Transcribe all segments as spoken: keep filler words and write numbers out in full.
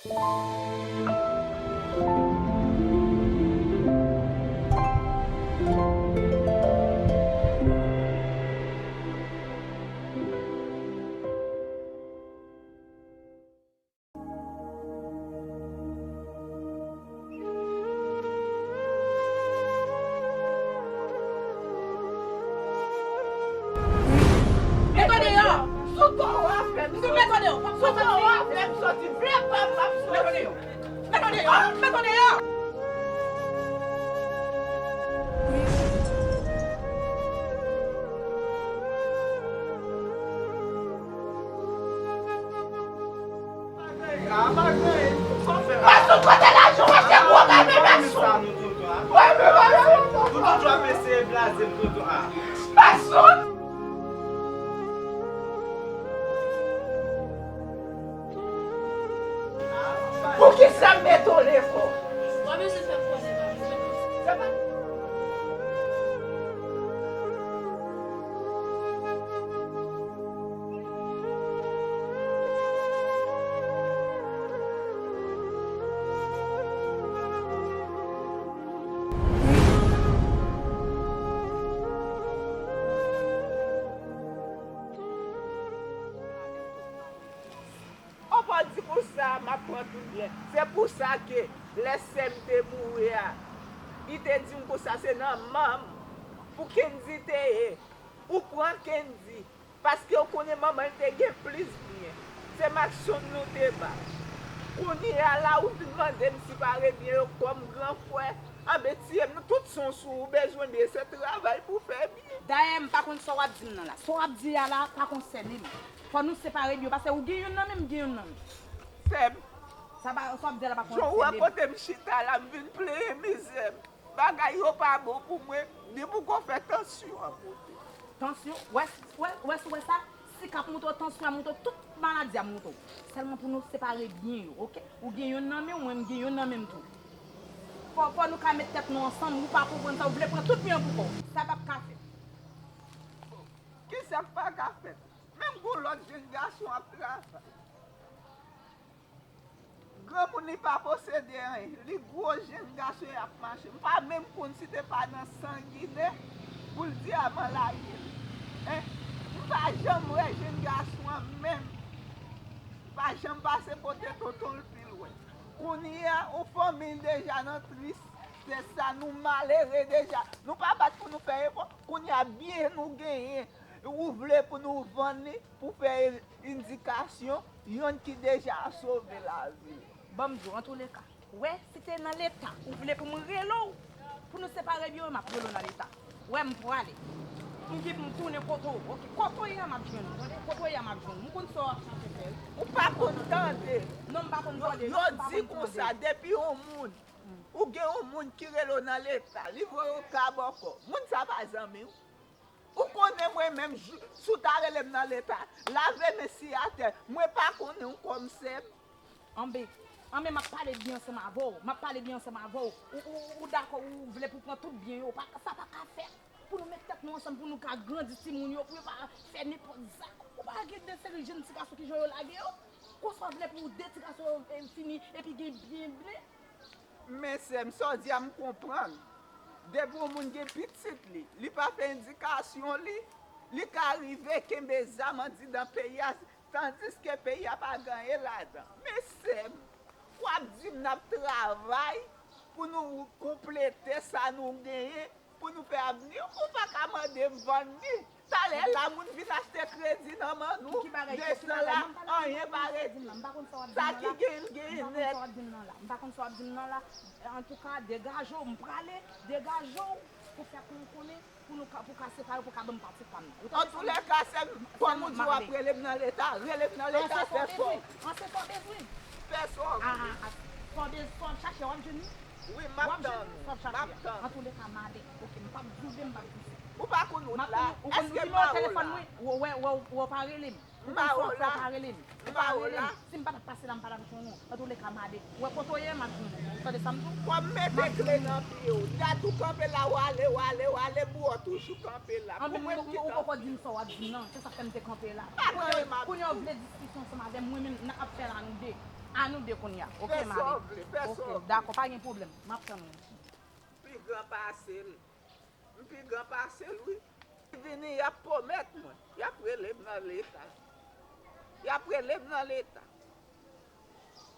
Met w deyò! Sou kò w a fè m soti. Met w deyò! Sou kò w a fè m soti. Vle pa m ap soti. Met w deyò! Met w deyò! Met w deyò! Masoud, kote lajan w achte gwo gade Masoud? Wè, men wè, men wè. Masoud! Poukisa m met w lekòl? Wè, men se fè konnen, pa. Ou pa di konsa, m ap pran tout byen. Se pou sa ke lè sè m te mouri a, li te di m konsa se nan manman m pou Kendy te ye. Ou pran Kendy, paske ou konnen manman l te gen plis byen. Se makson nou te ba. Kounye a la, ou vin mande m separe byen yo kòm gran frè. Anben, tiye m, nou tout se yon sou ou bezwen byen, se travay pou fè byen. Dayè, m pa konn sa w ap di m nan la. Sa w ap di a la, pa konsène m. Fò nou separe byen yo, paske ou gen youn nan men m, m gen youn nan men m. Sè m. Sa pa, sa w ap di a la pa konsène m. Jan w wè kote m chita la, m vin plenyen mizè m. Bagay yo pa bon pou mwen, ni pou konfè tansyon an monte. Tansyon? Wè, wè, wè, si w wè sa, sik ap monte w, tansyon ap monte w, tout maladi ap monte w. Sèlman pou nou separe byen yo, oke? Ou gen youn nan men w, mwen m gen youn nan men m tou. Fò, fò nou ka met tèt nou ansanm, ou pa konprann sa, ou vle pran tout byen yo pou kò w. Sa p ap ka fèt. Kisa k pa ka fèt? Menm gon lòt jenn gason ap travay. Granmoun li pa posede anyen, li gwo jenn gason y ap mache. M pa menm konn si te pa nan san Ginen pou l dyaman lage l. Hein? M pa janm wè jenn gason an menm. M pa janm pase kote tonton l pi lwen. Kounye a, yon fanmi deja nan tristès sa, nou malere deja. Nou pa bat pou nou fè efò. Kounye a, byen nou genyen, ou vle pou nou vann li pou fè endikasyon, yonn ki deja sove lavi l. Ban m di w, antouleka, wè, si te nan Leta, ou vle pou m rele w, pou nou separe byen yo, m ap rele w nan Leta. Wè, m prale. M gen pou m tounen kote w, oke? Kote w ye a, m ap jwenn ou, tande? Kote w ye a, m ap jwenn ou. M konn sa w ap chache fè, wi. Ou pa konn tande. Non, m pa konn tande. Yo, yo di konsa, depi yon moun, ou gen yon moun ki rele w nan Leta, li voye w ka bòkò. Moun sa pa zanmi w. Ou konnen mwen menm, jou, si w ta rele m nan Leta, lave men si atè, mwen pa konnen w kòm sè m. Anben, anben, m ap pale byen ansanm avè w, m ap pale byen ansanm avè w. Ou, ou, ou dakò, ou vle pou pran tout byen yo, pa, sa pa ka fèt. Pou nou met tèt nou ansanm, pou nou ka grandi timoun yo, pou yo pa fè nenpòt zak. Ou pa gen de seri jenn ti gason ki jan yo lage yo. Konsa w vle pou de ti gason yo, eh, fini, epi gen byen ble. Men sè m, sa w di a m konprann. Depi yon moun gen pitit li, li pa fè endikasyon li, li ka rive kenbe zam andidan peyi a, tandiske peyi a pa gen anyen ladan. Men sè m, w ap di m n ap travay pou nou konplete sa nou genyen, pou nou fè avni, ou pa ka mande m vann li. Talè la, moun vin achte kredi nan Manno, desan la, anyen pa rete. Sa ki gen, l gen nèt. M pa konn sa w ap di m nan la. Antouka, degaje w, m prale, degaje w, pou fè pou w konnen, pou nou ka, pou ka separe, pou ka ban m pati pa m nan. Antoulèka, sè m, kòm ou di w ap rele m nan Leta, rele m nan Leta, fè sa w bezwen. An se sa w bezwen. Fè sa w bezwen. Sa w bezwen, sa w ap chache, w ap jwenn li. Wi, m ap tann ou. M ap tann. Antoulèka, m ale. Oke, m p ap doute, m p ap doute. Ou pa konn wout la? Èske m pa wè w la? Ou konn nimewo telefòn mwen? Wè, wè, wè, w pa rele m. M pa wè w la. Ou pa rele m. M pa wè w la. Si m pa t ap pase la, m pa t ap jwenn ou. Antoulèka, m ale. Wè kote w ye, m ap jwenn ou. Tande sa m di w? Kòm m mete kle nan pye w, dat ou kanpe la, w ale, w ale, w ale, bouwo toujou kanpe la. Pou mwen, m gentan. Ou poko di m sa w ap di m nan. Se sa k fè m te kanpe la. Pa gen anyen m ap di w. Kounye a w vle diskisyon ansanm avè m, mwen menm, n ap fè la nou de. A nou de kounye a. Oke, m ale. Fè sa w vle, fè sa w vle. Oke, dakò, pa gen pwoblèm. M ap tann ou. Pi gran pase l. M pi gran pase l, wi. Vini, y ap pwomèt mwen. Y ap rele m nan leta. Y ap rele m nan leta.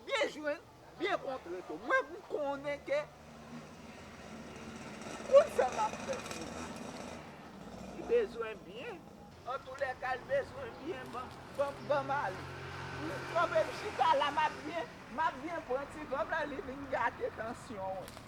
Byen jwenn, byen kontre tou. Mwen, m konnen ke kout sa m ap fè pou li. Li bezwen byen. Antoulèka, li bezwen byen. Ban, ban, ban m ale. Kanpe m chita la, m ap byen, m ap byen pran ti vòb la, li vin gate tansyon an.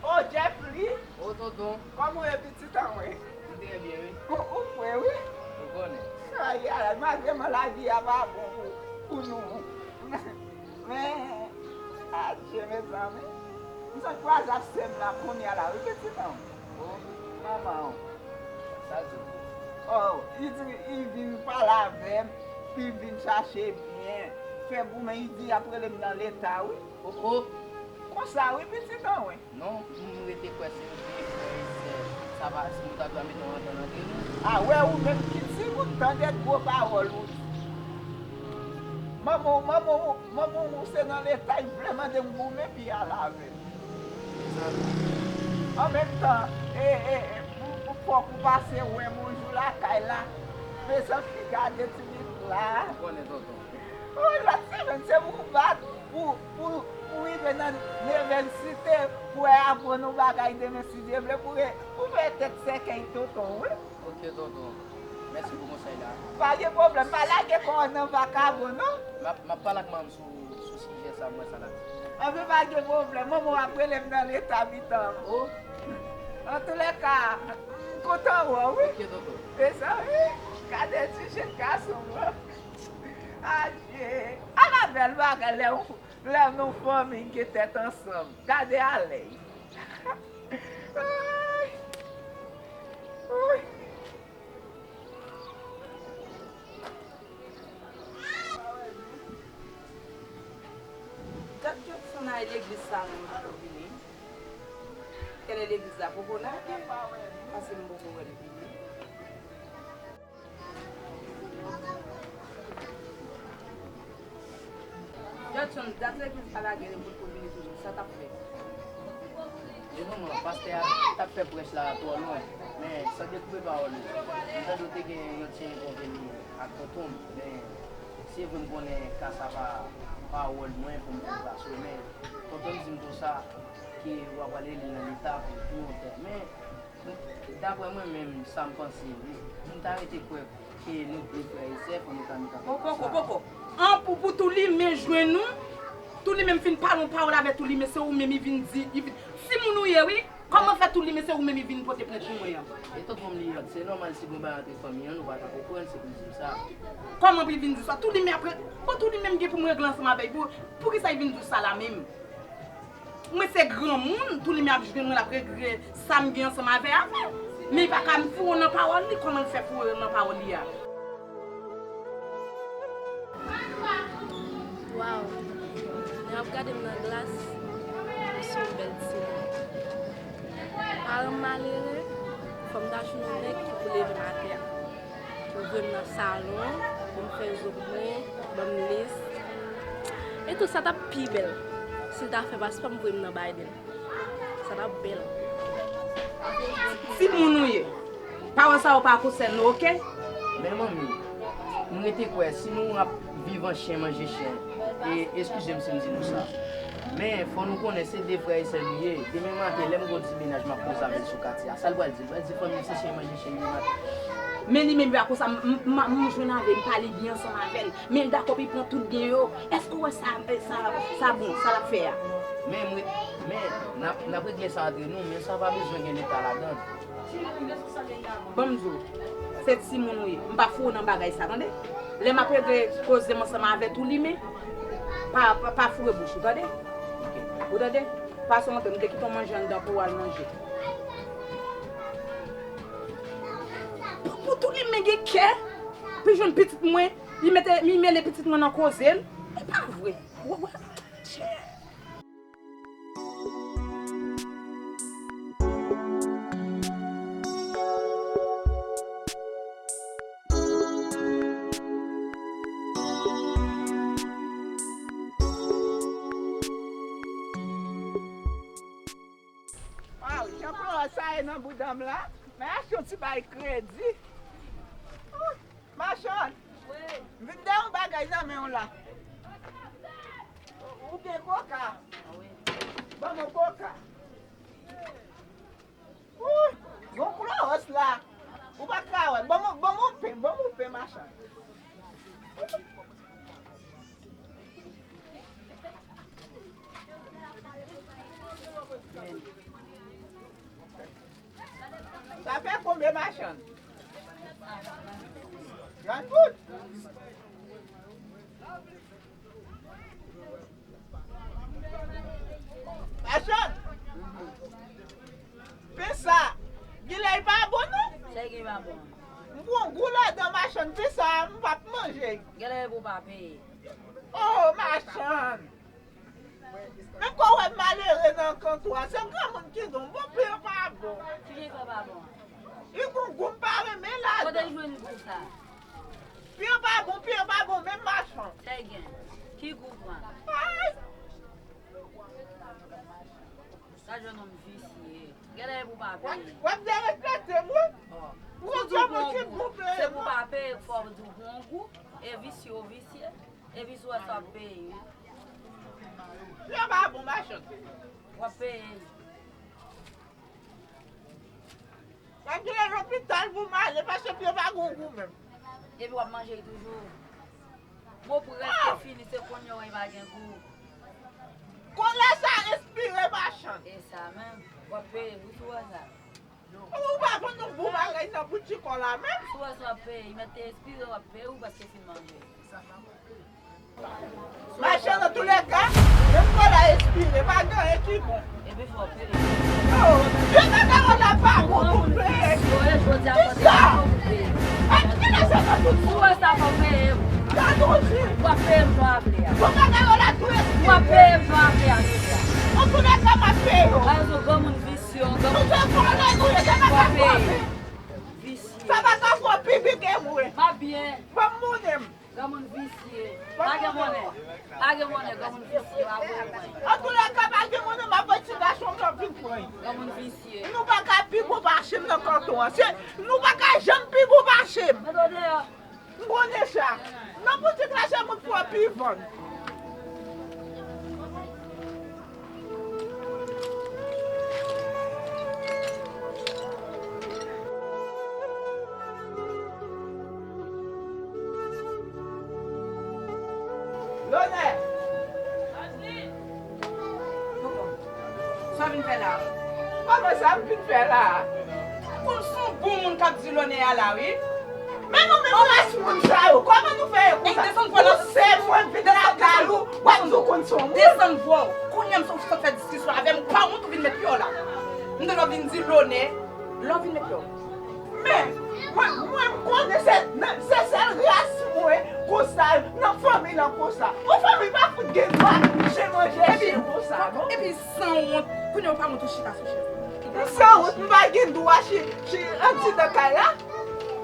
O Jeffrey! O tonton! Kòman w ye pitit an mwen? M trè byen, wi. Ou, ou fre, wi. Ou konnen. Ay, ay, malgre lavi a pa bon pou, pou nou. Men, adye, mezanmi. M sot kwaze ak sè m la kounye a la, wi, pitit an mwen. O, manman w. Sa l di w? O, li di, li vin pale avè m, li vin chache byen. Fè goumen, li di, y ap rele m nan leta, wi. O, o. Konsa, wi, pitit an mwen. Non, m rete kwè se ou te frè e sè. Sa pa, si nou ta dwe mete yon antant antre nou. A, wè ou menm ki timoun, tande gwo pawòl ou di. Manman w, manman w, manman w se nan leta, li vle mande m goumen pi al avè l. An menm tan, e, e, e, pou, pou fòk ou pase wè m yon jou lakay la. Mezanmi, gade ti vit la. Ou konnen, tonton. Wi, lòt semèn, se pou bat. Pou, pou, pou rive nan nevèl site, pou wè aprann yon bagay demen, si Dye vle, pou, pou fè tèt sèkèy tonton, wi. Oke, tonton. Mèsi pou konsèy la. Pa gen pwoblèm, pa lage kò w nan vakabon, non. M ap, m ap pale ak manman m sou, sou sijè sa, m wè sa l ap di. Anben, pa gen pwoblèm, manman w ap rele m nan leta mitan. O. Antoulèka, m kontan wè w, wi. Oke, tonton. Mezanmi, gade ti jèn gason, wi. Adye. Ala bèl bagay lè w Lè nou fanmi gen tèt ansanm, gade alèz. Ay. Ay. Gad Jodson ay legliz sa menm poko vini. Kèlè legliz la poko lage, paske m poko wè l vini. Jodson, dat legliz pa lage l e potko vini toujou, sa t ap fè? Li vrèman, pastè a t ap fè prèch la twò long, men san dekoupe pawòl li. M tande w te gen yon ti enkonvenyan ak tonton m, men se vre m konnen ka sa pa pawòl mwen pou m pran plas ou, men tonton m di m konsa ke w ap pral rele l nan leta pou, pou yon tè. Men Daprè mwen menm, sa m panse, m, m ta rete kwè ke nou de frè e sè, fò nou ta met anfas. Poko, poko. An pou, pou Toulimen jwenn ou, Toulimen m fin pale yon pawòl avè Toulimen, se ou menm li vin di, li vin, si moun ou ye wi, kòman fè Toulimen se ou menm li vin pote plent pou mwen an? E tonton m li ye, se nòmal si gon bagay antre fanmi an, nou pa ta konprann, se pou l di m sa. Kòman pou l vin di sa? Toulimen apre, bon Toulimen m gen pou m regle ansanm avè l, pou, poukisa l vin di w sa la menm? Mwen se granmoun, Toulimen ap jwenn mwen, l ap regle sa m gen ansanm avè l. Men li pa ka foure nan pawòl li, kòman l fè foure nan pawòl li a? Waw, lè m ap gade m nan glas, m se yon bèl timoun. Paran m malere, fò m ta jwenn yon nèg ki pou leve m atè. Pou voye m nan salon, pou m fè zo pou mwen, ban m lis. E tou sa t ap pi bèl si l ta fè paspò m voye m nan Biden. Sa t ap bèl. Timoun ou ye. Pawòl sa yo pa konsène w, oke? Men manmi, m rete kwè si nou ap viv an chen manje chen, e eskize m si m di nou sa. Men fò nou konnen se de frè e sè nou ye. Demen maten, lè m gon ti mennaj m ap koze avè l sou katye a, sa l pral di? L pral di fanmi l se chen manje chen li ye maten. Men li menm li pa konsa, m, m, m, m jwenn avè l, m pale byen ansanm avè l. Men l dakò pou l pran tout byen yo. Èske w wè sa, sa, sa bon, sa l ap fè a? Men, mwen, men, n ap, n ap regle sa antre nou, men sa pa bezwen gen Leta ladan l. Ban m di w, se timoun ou ye. M pa foure w nan bagay sa, tande? Lè m ap regle koze m ansanm avè Toulimen, pa, pa, pa foure bouch ou, tande? Ou tande? Pase w antre, m te kite w manje anndan pou w al manje. Pou, pou Toulimen gen kè, pou jwenn pitit mwen, li mete, li mele pitit mwen nan koze l. E pa vre. Wè, wè. Waw, jan pawòl sa ye nan bouda m la, men achte yon ti bay kredi. Machann, m vin dèyè yon bagay nan men w la. Ou gen koka? Ban m yon koka. Wi, gon klowòs la. Ou pa ka wè. Ban m, ban m yon pen, ban m yon pen, machann. Sa fè konbyen, machann? Trant goud. Machann, pen sa, genlè li pa bon non. Sa ki pa bon? M pran gou ladan, machann, pen sa, m p ap manje. Genlè pou pa peye. Oh, machann. Men kò w wè malere nan kanto a, se granmoun ki don, bon pen an pa bon. Ki jan kò pa bon? Li gon gou m pa renmen ladan. Kote l jwenn gou sa? Pen an pa bon, pen an pa bon, menm machann. Lè gen. Ki gou pran? Ay! Sa jwenn nonm visye. Genlè pou pa peye. W ap derespekte m, wi. Oh. Ou konn kòman ki bon pen. Se pou pa peye, fò w di w pran gou. E visye, w visye. Epi si w wè sa w ap peye, wi. Pye pa bon, machann. W ap peye. W ap gentan lopital pou m ale, paske pye pa gon gou menm. Epi w ap manje l toujou. Mo prèske fini, se kounye w wè pa gen gou. Koulè sa espire, machann. E sa menm, w ap peye, wi, si w wè sa. Ou pa konn yon bon bagay nan boutik ou la menm? Si w wè sa w ap peye, mèt te espire w ap peye ou paske fin manje. Machann, antoulèka, menm kola espire, pa gen anyen ki bon. Epi fò w peye. Oh, je ta ta wè la pa bon pou peye. Yo, e jodi a fò te fò w peye. A ki lè se nan tout. Si w wè sa fò w peye. Gade w di. W ap peye m jan w vle a. Bon, ta ta wè la tou espire. W ap peye m jan w vle a jodi a. Antoulèka, m ap peye w. Gade yon granmoun visye. Visye. Sa pa ka fè w pi byen ke mwen. M ap byen. Ban m monnen m. Granmoun visye. Pa gen monnen. Pa gen monnen, granmoun visye. Pa voye mwen. Antoulèka, pa gen monnen, m ap voye ti gason m nan vin pran. Granmoun visye. Nou pa ka pi bon pase m nan kanton an. Se, nou pa ka janm pi bon pase m. Mete w deyò. M konnen sa. Nan boutik la, se moun pwòp ki vann. Lonè! Sa w vin fè la a? Kòman sa m vin fè la a? Konn se yon bon moun k ap di Lonè a la, wi. Men nou menm ras moun sa yo, kòman nou fè ye konsa? Ou se mwen vin lakay ou, w ap di w konn se yon moun? Desann vwa w. Kounye a m sot fè diskisyon avè m, ou pa wont ou vin met pye w la. M te dwe vin di Lonè, lè w vin met pye w. Men, mwen, mwen, m konnen se, se sèl ras mwen konsa, nan fanmi lan konsa. Yon fanmi pa fout gen dwa chen manje chen konsa, non. Epi, sanwont, kounye a w pa wont ou chita sou chèz. M sanwont, m pa gen dwa chi, chi andidan kay la.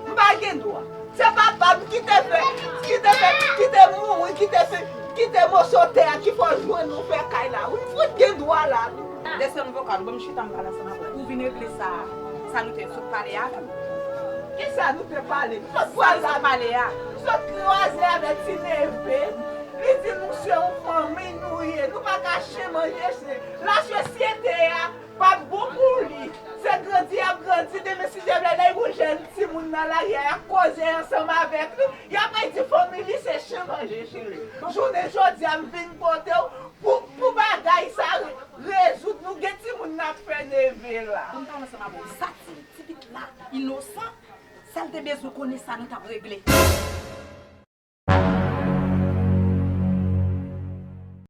M pa gen dwa. Se papa m ki te fè, ki te fè, ki te mouri, ki te fè, ki te moso tè a ki fè w jwenn nou fè kay la. Wi, m fout gen dwa la. Desann vokal ou, ban m chita m pale ansanm avè w. Ou vin regle sa, sa nou te sot pale a tou. Kisa nou te pale? M sot kwaze avè, m sot kwaze avè ti neve. Li di nou se yon fanmi nou ye. Nou pa ka chen manje chen. Lasosyete a p ap bon pou li. Se grandi y ap grandi. Demen si Dye vle, lè y wè yon jèn timoun nan lari a, y ap koze ansanm avèk li. Y ap di fanmi li se chen manje chen li. Jounen jodi a, m vin kote w. Pou, pou bagay sa, re-, Bon, m pale ansanm avè w. Sa ti, ti pitit la inosan. Sa l te bezwen konnen sa nou t ap regle.